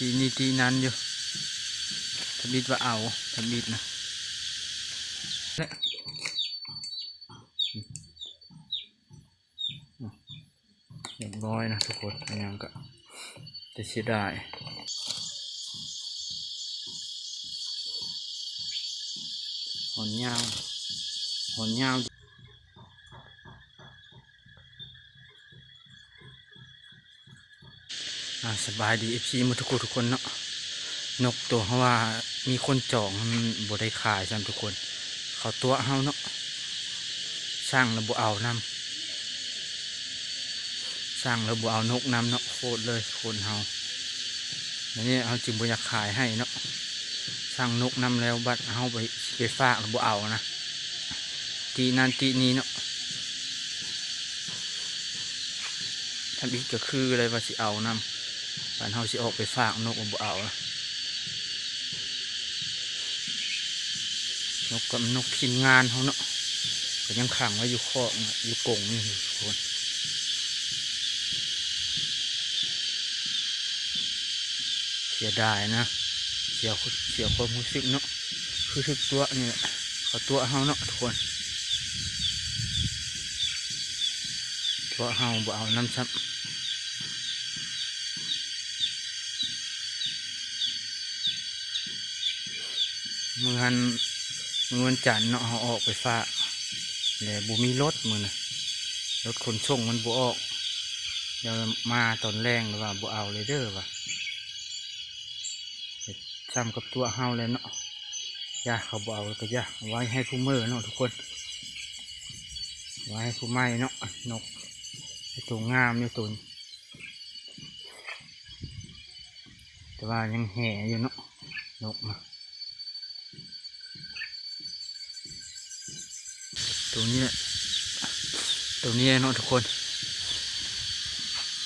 ຕີນີ້ຕີນັ້ນຢູ່ ທຳອິດວ່າເອົາ ທຳອິດນະ. ຮຽບຮ້ອຍນະທຸກຄົນ ຫຍັງກະ ແຕ່ເສຍດາຍ ຫອນຍາວ ຫອນຍາວ. ອ່າ ສະບາຍດີ ເອັຟຊີ ໝົດທຸກຜູ້ທຸກຄົນເນາະ. ນົກໂຕເຮົາວ່າມີຄົນຈອງ ມັນບໍ່ໄດ້ຂາຍຊ້ຳທຸກຄົນ ເຂົາຕົວະເຮົາເນາະ. ສັ່ງແລ້ວບໍ່ເອົານຳ ສັ່ງແລ້ວບໍ່ເອົານົກນຳເນາະ. ໂຄດເລີຍຄົນເຮົາ ອັນນີ້ເຮົາຈຶ່ງບໍ່ຢາກຂາຍໃຫ້ເນາະ. ສັ່ງນົກນຳແລ້ວ ບັດເຮົາໄປ ຊິໄປຝາກແລ້ວບໍ່ເອົານະ ຕິນັ້ນຕິນີ້ເນາະ. ທຳອິດກະຄືເລີຍວ່າຊິເອົານຳ ບາດເຮົາຊິອອກໄປຝາກນົກກໍບໍ່ເອົາ. ນົກກໍນົກຖິ່ນງານເຮົາເນາະ ກໍຍັງຂັງໄວ້ຢູ່ຄອກ ຢູ່ກົງນີ້ທຸກຄົນ. ເສຍດາຍນະ ເສຍ ເສຍຄວາມຮູ້ສຶກເນາະ ຄືຖືກຕົວະນີ້ແຫຼະ ເຂົາຕົວະເຮົາເນາະທຸກຄົນ ຕົວະເຮົາບໍ່ເອົານຳຊ້ຳ. ມື້ຫັ້ນ ມື້ວັນຈັນເນາະ ເຮົາອອກໄປຝາກ ແລະ ບໍ່ມີລົດມື້ນະ ລົດຂົນສົ່ງມັນບໍ່ອອກ ແລ້ວມາຕອນແລງແລ້ວວ່າບໍ່ເອົາເລີຍເດີວ່າ ຊ້ຳກັບຕົວະເຮົາແຫຼະເນາະ. ຢ່າ ເຂົາບໍ່ເອົາກໍຢ່າ ໄວ້ໃຫ້ຜູ້ເມີເນາະທຸກຄົນ ໄວ້ໃຫ້ຜູ້ໃໝ່ເນາະ. ນົກໂຕງາມຢູ່ໂຕນີ້ ແຕ່ວ່າຍັງແຫ່ຢູ່ເນາະ ນົກນະ. ໂຕນີ້ແຫຼະ ໂຕນີ້ແຫຼະເນາະທຸກຄົນ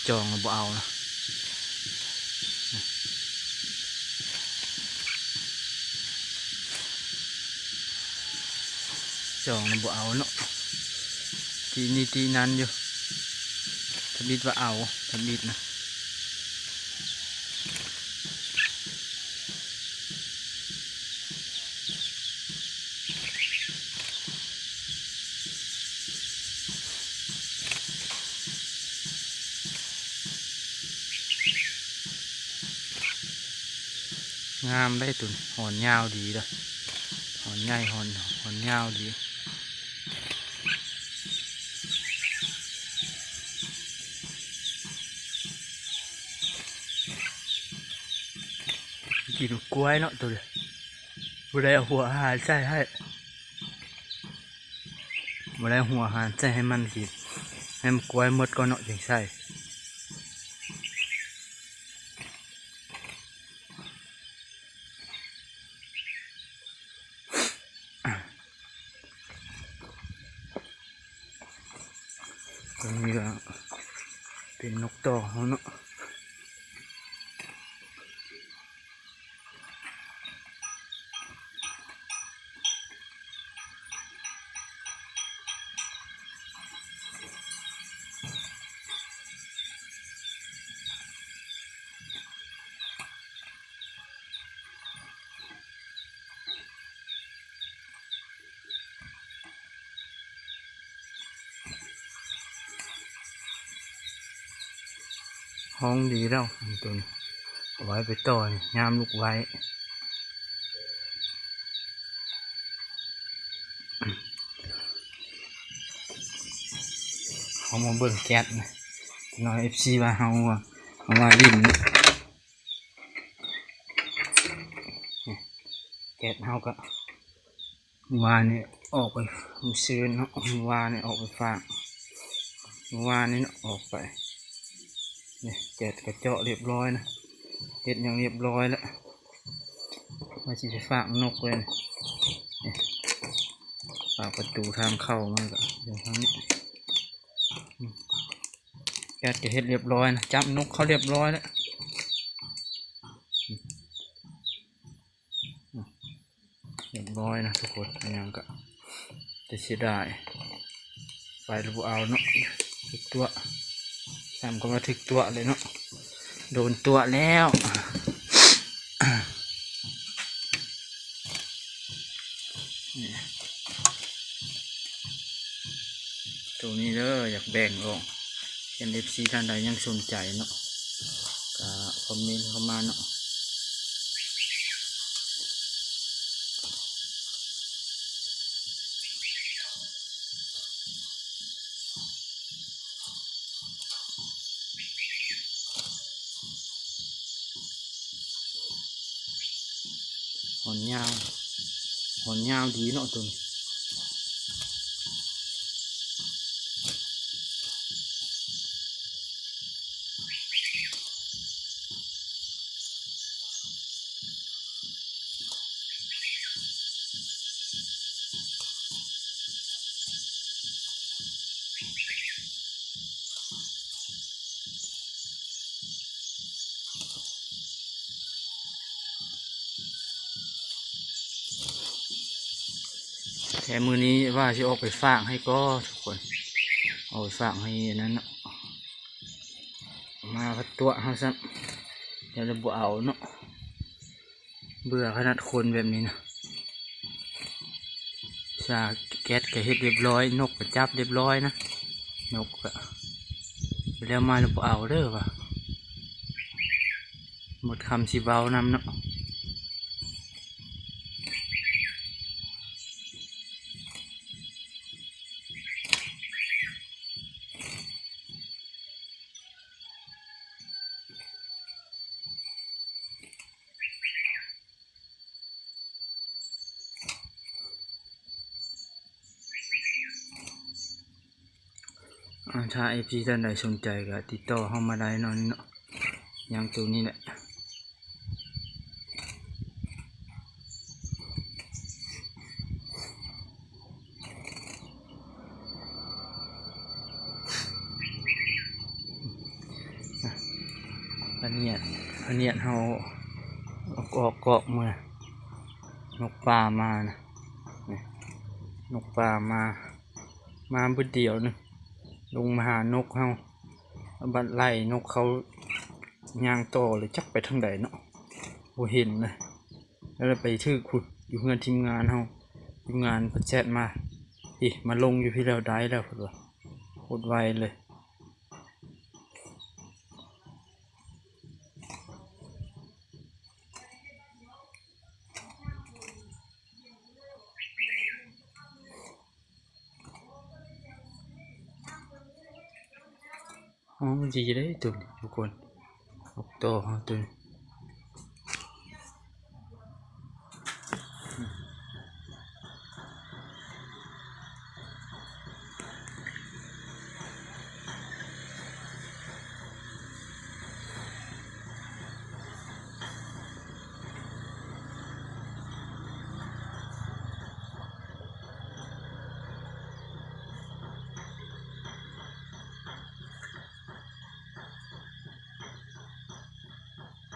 ຈອງແລ້ວບໍ່ເອົານະ ຈອງແລ້ວບໍ່ເອົາເນາະ. ຕີນີ້ຕີນັ້ນຢູ່ ທຳອິດວ່າເອົາ ທຳອິດນະ. ງາມໄດ໋ໂຕນີ້ ຫອນຍາວດີເດີ ຫອນໃຫຍ່ ຫອນ ຫອນຍາວດີ. ກິນກ້ວຍເນາະໂຕນີ້ ບໍ່ໄດ້ເອົາຫົວອາຫານໃສ່ໃຫ້ ບໍ່ໄດ້ເອົາຫົວອາຫານໃສ່ໃຫ້ມັນກິນ ໃຫ້ມັນກ້ວຍໝົດກ່ອນເນາະຈຶ່ງໃສ່. ຕົວນີ້ກະເປັນນົກຕໍ່ເຮົາເນາະ. ຮ້ອງດີແລ້ວໂຕນີ້ ເອົາໄວ້ໄປຕໍ່ນີ້ ຍາມລູກໄວ້. ເຮົາມາເບິ່ງແກັດນະ ນ້ອຍ ເອັຟຊີ ວ່າເຮົາວ່າ ເຮົາວ່າຫຼິ້ນ ແກັດເຮົາກະ ວານນີ້ອອກໄປມື້ຊືນເນາະ ວານນີ້ອອກໄປຝາກ ວານນີ້ເນາະ ອອກໄປ. ນີ້ແກັດກະເຈາະລຽບຮ້ອຍນະ ເຮັດຫຍັງລຽບຮ້ອຍແລ້ວ ວ່າຊິໄປຝາກນົກເລີຍນີ້. ນີ້ ປາກປະຕູທາງເຂົ້າມັນກະຢູ່ທາງນີ້. ແກັດກະເຮັດລຽບຮ້ອຍນະ ຈັບນົກເຂົ້າລຽບຮ້ອຍແລ້ວ. ລຽບຮ້ອຍນະທຸກຄົນ ຫຍັງກະ ແຕ່ເສຍດາຍ ໄປແລ້ວບໍ່ເອົາເນາະ ຖືກຕົວະ ຊ້ຳກະວ່າຖືກຕົວະເລີຍເນາະ ໂດນຕົວະແລ້ວ. ໂຕນີ້ເດີ ຢາກແບ່ງອອກ ຄັນເອັຟຊີທ່ານໃດຍັງສົນໃຈເນາະ ກະຄອມເມັນເຂົ້າມາເນາະ. ຫອນຍາວ ຫອນຍາວດີເນາະໂຕນີ້. ແຕ່ມື້ນີ້ວ່າຊິອອກໄປຝາກໃຫ້ກໍທຸກຄົນ ເອົາໄປຝາກໃຫ້ອັນນັ້ນເນາະ ມາພັດຕົວະເຮົາຊ້ຳ ແລ້ວລະບໍ່ເອົາເນາະ. ເບື່ອຂະໜາດຄົນແບບນີ້ນະ ຊາແກັດກະເຮັດຮຽບຮ້ອຍ ນົກກະຈັບຮຽບຮ້ອຍນະ ນົກກະ ແລ້ວມາແລ້ວບໍ່ເອົາເດີວ່າ ໝົດຄຳຊິເວົ້ານຳເນາະ. ອາ ຖ້າເອັຟຊີທ່ານໃດສົນໃຈກະຕິດຕໍ່ເຮົາມາໄດ້ເນາະ ນີ້ເນາະ ຍ່າງໂຕນີ້ແຫຼະ. ພະນຽດ ພະນຽດເຮົາອອກ ອອກກອກເມືອ ນົກປ່າມານະ ນີ້ ນົກປ່າມາ ມາບຶດດຽວໜຶ່ງ ລົງມາຫານົກເຮົາ ບັດໄລ່ນົກເຂົາຍ່າງຕໍ່ເລີຍ ຈັກໄປທາງໃດເນາະ ບໍ່ເຫັນເລີຍ. ແລ້ວໄປຖືກພຸ້ນ ຢູ່ເຮືອນທີມງານເຮົາ ທີມງານເພິ່ນແຊັດມາ ອີ ມາລົງຢູ່ພີ້ແລ້ວ ໄດ້ແລ້ວເພິ່ນວ່າ ໂຄດໄວເລີຍ. ອໍ ມັນດີເດ້ໂຕນີ້ທຸກຄົນ ອອກຕໍ່ເຮົາໂຕນີ້. ໂ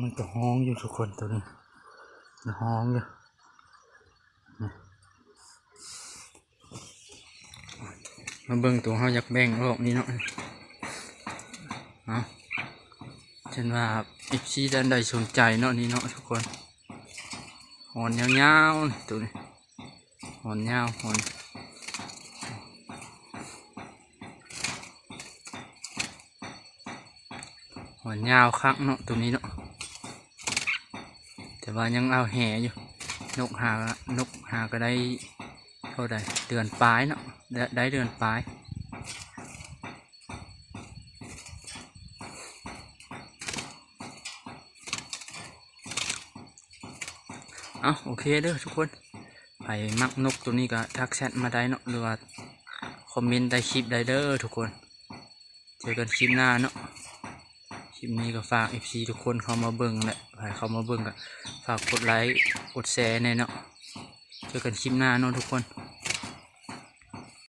ມັນກໍຮ້ອງຢູ່ທຸກຄົນ ໂຕນີ້ ມັນຮ້ອງຢູ່. ມາເບິ່ງໂຕເຮົາຢາກແບ່ງອອກນີ້ເນາະ. ເອົາ ເຊັ່ນວ່າເອັຟຊີທ່ານໃດສົນໃຈເນາະ ນີ້ເນາະທຸກຄົນ. ຫອນຍາວໆ ໂຕນີ້ ຫອນຍາວ ຫອນ ຫອນຍາວຄັກເນາະ ໂຕນີ້ເນາະ. ແຕ່ວ່າຍັງເອົາແຫຢູ່ ນົກຫາ ນົກຫາກໍໄດ້ເທົ່າໃດ ເດືອນປາຍເນາະ ໄດ້ ໄດ້ເດືອນປາຍ. ເອົາ ໂອເຄເດີທຸກຄົນ ໃຜມັກນົກໂຕນີ້ກໍທັກແຊັດມາໄດ້ເນາະ ຫຼືວ່າຄອມເມັນໃຕ້ຄລິບໄດ້ເດີທຸກຄົນ. ເຈີກັນຄລິບໜ້າເນາະ. ຄລິບນີ້ກໍຝາກເອັຟຊີທຸກຄົນເຂົ້າມາເບິ່ງແຫຼະ ໃຜເຂົ້າມາເບິ່ງກໍຝາກກົດໄລກົດແຊແດ່ເນາະ. ເຈີກັນຄລິບໜ້າເນາະທຸກຄົນ.